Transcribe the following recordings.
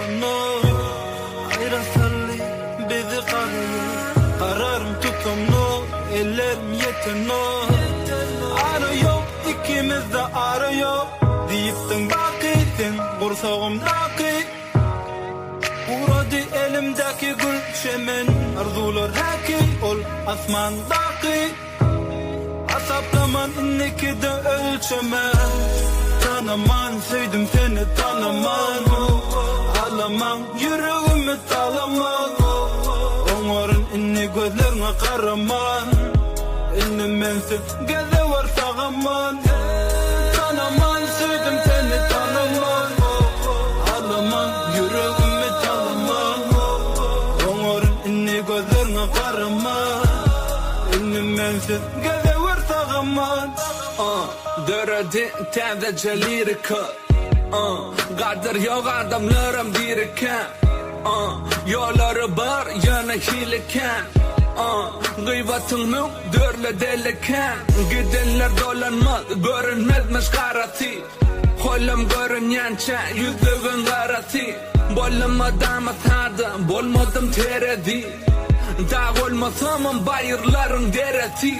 Aýrylanok Aýra saldy bizi gara ýol Kararym tutamok Ellerim ýetenok Ara ýok ikimizde ara ýok Diýipdiň baky sen gursagymdaky Gurady elimdäki gül çemen Arzuwlar häki ol asmandaky Hasaplaman indikide ölçemen Tanaman söýdüm seni tanaman Alaman ýüregimi talaman Oňaryn indi gözlerňe garaman Indi mensiz gezewer sagaman Tanaman söýdüm seni tanaman Alaman ýüregimi talaman Oňaryn indi gözlerňe garaman Indi mensiz gezewer sagaman. Uh, döredi täzeje lirika Uh, gadyr ýok adamlaram dirikä Uh, ýollary bar ýöne hili kän Uh, gybatyň dürli deli kän Gidenler dolanmaz görünmezmiş garasy Holam görünýänçä ýüzlügiň garasy Boldum mydama sada, bolmadym terezi Dag bolmasamam baýyrlaryň deresi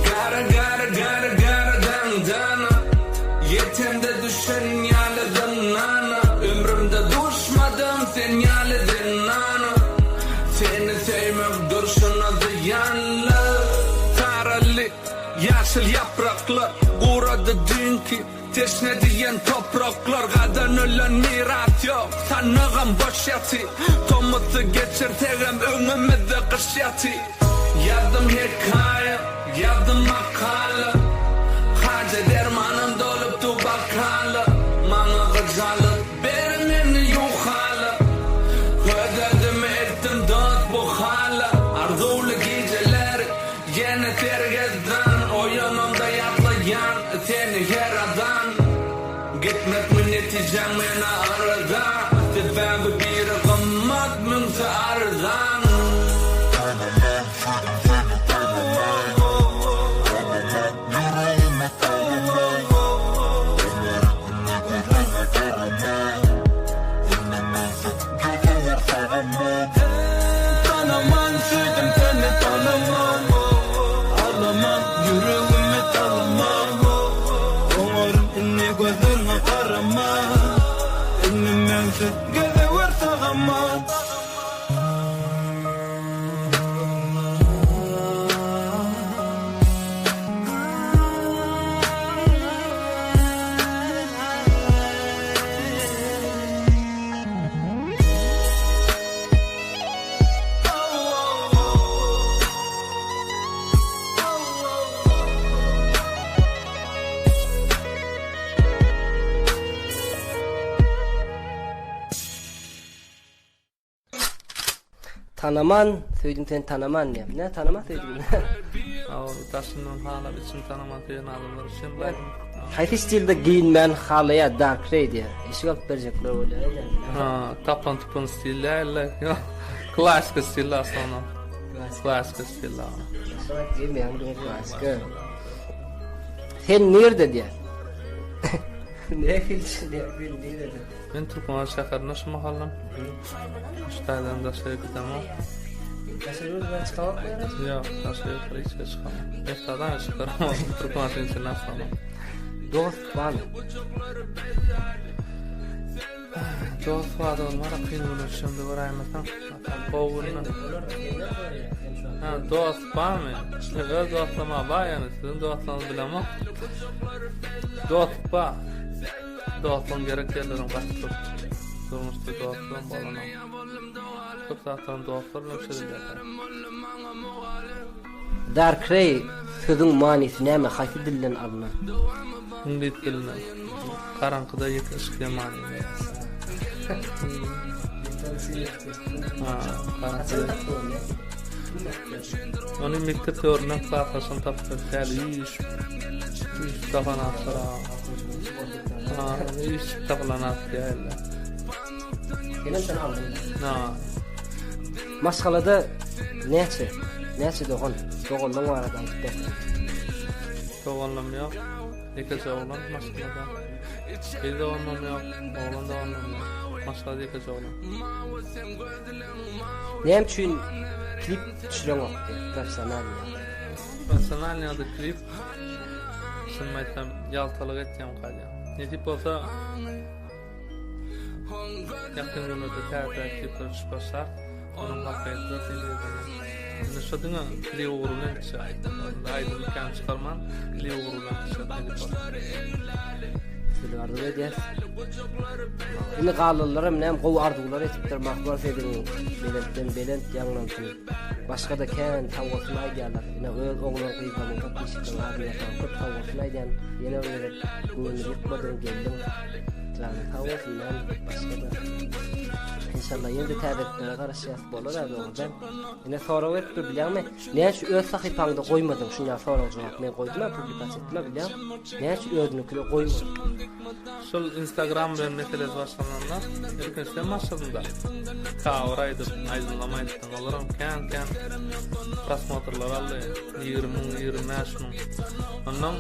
Gara gara gara gara daňdana Ýetemde düşen ýaly zyndana Ömrümde duşmadym sen ýaly zenana Seni söýmek durşuna zyýanly Saraldy ýaşyl ýapraklar Gurady düýnki Teşne diýen topraklar Gazanylan miras ýok, sandygam boş ýaty Tomusy geçirsegem öňümizde gyş ýaty Ýazdym hekaýa, ýazdym makala Haja dermanam dolupdy bakala Maňa gyjalyt ber meni ýuhala Öz-özüme etdim dost bu hala Arzuwly gijeler Ýene sergezdan oýanamda ýatlaýan seni her azan Gitmekmi netijäň mena arada Sebäbi biri gymmat müňsi arzan. Tanaman söýdüm seni tanaman Alaman ýüregimi talaman Oňaryn indi gözlerňe garaman Indi mensiz gezewer sagaman. Tanaman söýdüm seni tanaman diýýär. Nä tanaman söýdüm. Aw, daşyndan halap içini tanaman söýen adamlar üçin bu aýdym. Haýsy stilde geýinmäni halaýar Dark Ray diýýär. Eşik alyp berjekler bolýar. Ha, tapan tupan stil däl-de. Klassika stil aslynda. Klassika stil. Geýmeýän diňe klassika. Sen nirde diýýär. Nähili diýýär, men nirede? Men Türkmenabat şäherinde şu mahallam. Şu taýdan daşary gidemok. Daşary ýurtdan çykamok Ýok, daşary ýurtlara hiç ýere çykamok. Eftadan çykarym, Türkmenabatyň içinden asla. Dost barmy? Dost bardy ol bar, kyn gün öçümde göräýmeseň. Gowy günler. Ha, dost barmy? Öz dostum bar ýöne siziň dostlaryňyzy bilemok. Dost bar. Dostlugyň gerek ýerlerem gaty köp. Durmuşda dostlugam bolanok. Köp zatlaryň dostlar bilen çözülýär. Dark Ray sözüň manysy näme haýsy dilden alynan? Iňlis dilinden. Garaňkyda ýeke yşyk diýen manyny. Ha, garaňkyda. Ony mekdep döwründen klasdaşym tapyp täli üýşüp üýşüp tapan atlar. Ha, üýşüp tapylan at diýýärler. Senem sen aldyň. Ha. Maşgalada näçe? Näçe dogan? Doganlaň barada aýdyp berseň. Doganlarym ýok. Ýekeje oglan maşgalada. Gyz doganlarym ýok, oglan doganlarym ýok. Başga ýekeje oglan. Näme üçin klip düşüreňok diýip, professionalnyý ýagdaýda. Professionalnyý ýagdaýda klip çynymy aýtsam ýaltalyk etýän galýan. Nesip bolsa ýakyn günlerde täze klipler düşüp başlar. Onuň halka ýetirer diýip Indi şu diňe klip ugry bilen düşer. Onda aýdym kän çykarman klip ugry bilen düşer nesip bolsa. Sizi arzuw edýäs. Indi galanlaram näme gowy arzuwlar etipdir. Mahmal sesiň belentden belent ýaňlansyn. Başga-da kän sag bolsun aýdýarlar. Ine öz oglan gyzlaryň podpisçikleriň adyndan saňa köp sag bolsun aýdýan. Ýene bir gezek göwnüni ýykmadyň geldiň. Janyň sag bolsun näme başga-da. Inşallah ýene-de täzeliklere garaşýas bolar a dogrudan. Ine sorag berip dur bilýäňmi? Näme üçin öz sahypaňda goýmadyň şuny ýaly sorag jogap men goýdum a publikasiýa etdim a bilýäň? Näme üçin özüniňkide goýmadyň? Şol instagram bilen meselesi başlananda ilkinji sen başladyňda cover aýdyp aýdymlam aýtdyň olaram kän kän prosmotrlar aldy 20 müň 25 müň ondan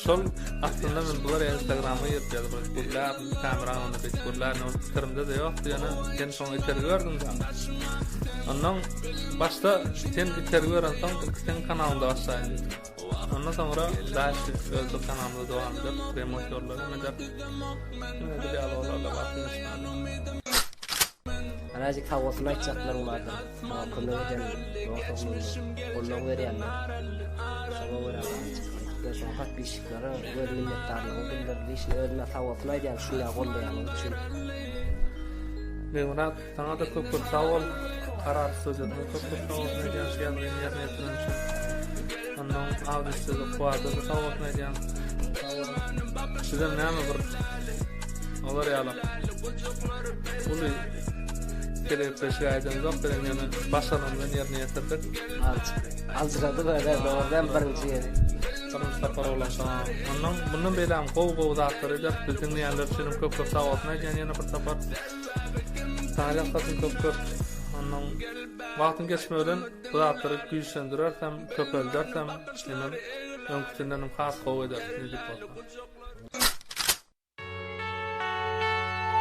şol aslynda men bular instagrama girip ýa-da bir gürläp kamera öňünde beýdip gürlärin ol pikirimde-de ýokdy ýöne sen şoňa itergi berdiň da ondan başda sen itergi berensoň ilki seň kanalyňda başlaýyn diýdim Ondan soňra daşy özde kanalymyza dowam edip, remont ýollary hem eder. Ine bir ýaly olarla wagt ýetişmedi. Razik sag bolsun aýtjaklaryň bardyr. Saňa kömek eden dost oglanlar, goldaw berýänler. Şoňa görä azajyk aýdyp ber, şoňa podpisçiklere öz minnetdarlygyňy bildir. Lişni özüme sag bolsun aýdýan şunýa goldaýanyň üçin. Begmyrat saňada köp köp sag bol. Karar studiýasyna köp köp sag bolsun aýdýan şu ýazgyny ýerine ýetiren üçin. Ondan Audi studio Kuwada-da sag bolsun aýdýan. Sizem näme bir olar ýaly uly telegepleşik aýdamzok bilen ýöne başarandan ýerine ýetirdik. Aljyrady böyle dogrudan birinji gezek. Birinji sapar bolansoň. Ondan mundan beýläk gowy gowy zatlar eder. Biz diňleýänler üçin köp köp sag bolsun aýdýan ýene bir sapar. Saňa ýakasyn köp köp. Ondan wagtyň geçmegi bilen bu zatlary güýçlendirersem, köpeldersem, hemem öňküsindenem has gowy ederis nesip bolsa.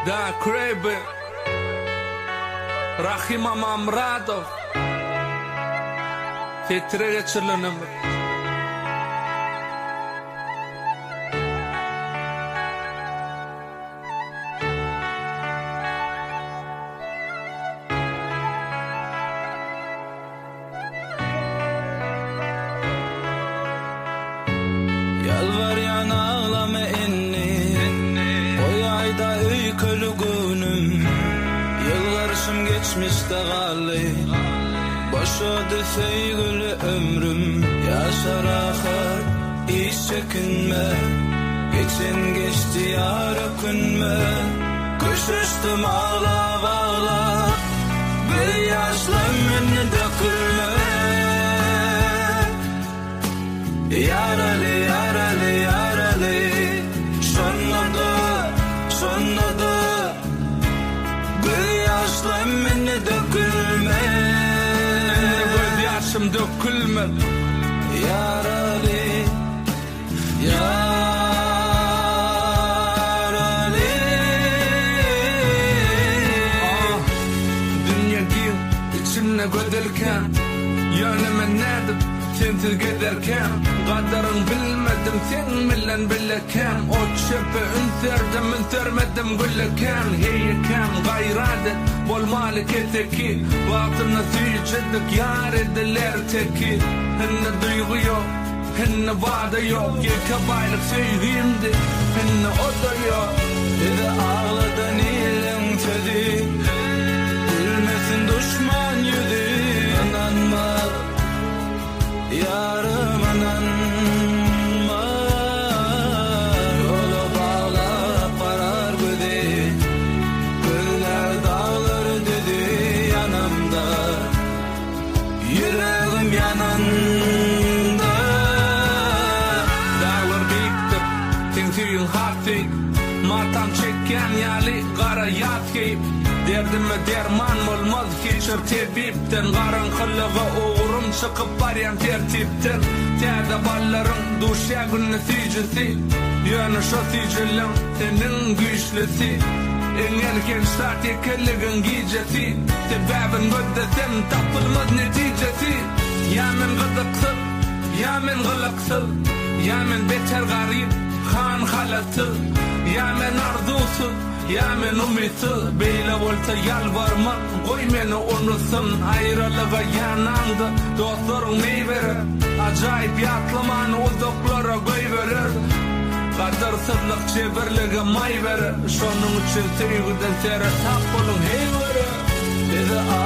Da Kraby Rahym Amamyradow Setire geçirilen ömür. Ýalbarýan aglama indi Goýaýda öýkeli göwnüm Ýylgyryşym geçmişde galdy Boşady söýgüli ömrüm Ýaşa rahat hiç çekinme Geçen geçdi ýar ökünme Köşeşdim aglap aglap Göz ýaşlam indi dökülme Ýaraly ýaraly ýaraly Şonda-da şonda-da Göz ýaşlam indi dökülme Indi göz ýaşym dökülmez Ýaraly Ýaraly. Ah, dünýe giň, içinde gözelkäm, Ýöne men nädip sensiz gezerkäm, Gadyryň bilmedim seň bilen bilekäm, Ot çöpe üns berdim, üns bermedim gülekäm, Heýekäm, gaýrat et, bolmaly keseki, Wagtynda süýjedik ýar edil erteki, Indi duýgy ýok. Indi wada ýok, ýeke baýlyk söýgimdi, indi o-da ýok. Bizi agladan iliň sözi, Gülmesin duşman ýüzi. Ynanma, ýarym ynanma, Ýola baglap garar gözi, Gözlär daglary düzi ýanymda. Ýüregim ýananda. Daglar beýikdir, seň söýgiň has beýik. Matam çekýän ýaly gara ýas geýip. Derdime derman bolmaz hiç bir tebipden. Garaňkylyga ugrum çykyp barýan tertipden. Täze ballaryň duşýa günde süýjüsi. Ýöne şo süýjüleň seniň güýçlüsi. Iň elhenç zat ýekeligiň gijesi Sebäbin gözlesem tapylmaz netijesi Ýa men gyzyksyz, ýa men gylyksyz Ýa men beter garyp, han halatsyz Ýa men arzuwsyz, ýa men umytsyz Beýle bolsa ýalbarma, goý meni unutsyn Aýralyga ýanaňda dostlaryň meý berer Ajaýyp ýatlamany uzaklara goýberer Gadyrsyzlyk jebirlige maý berer Şonuň üçin söýgüden seresap boluň heý göre Sizi.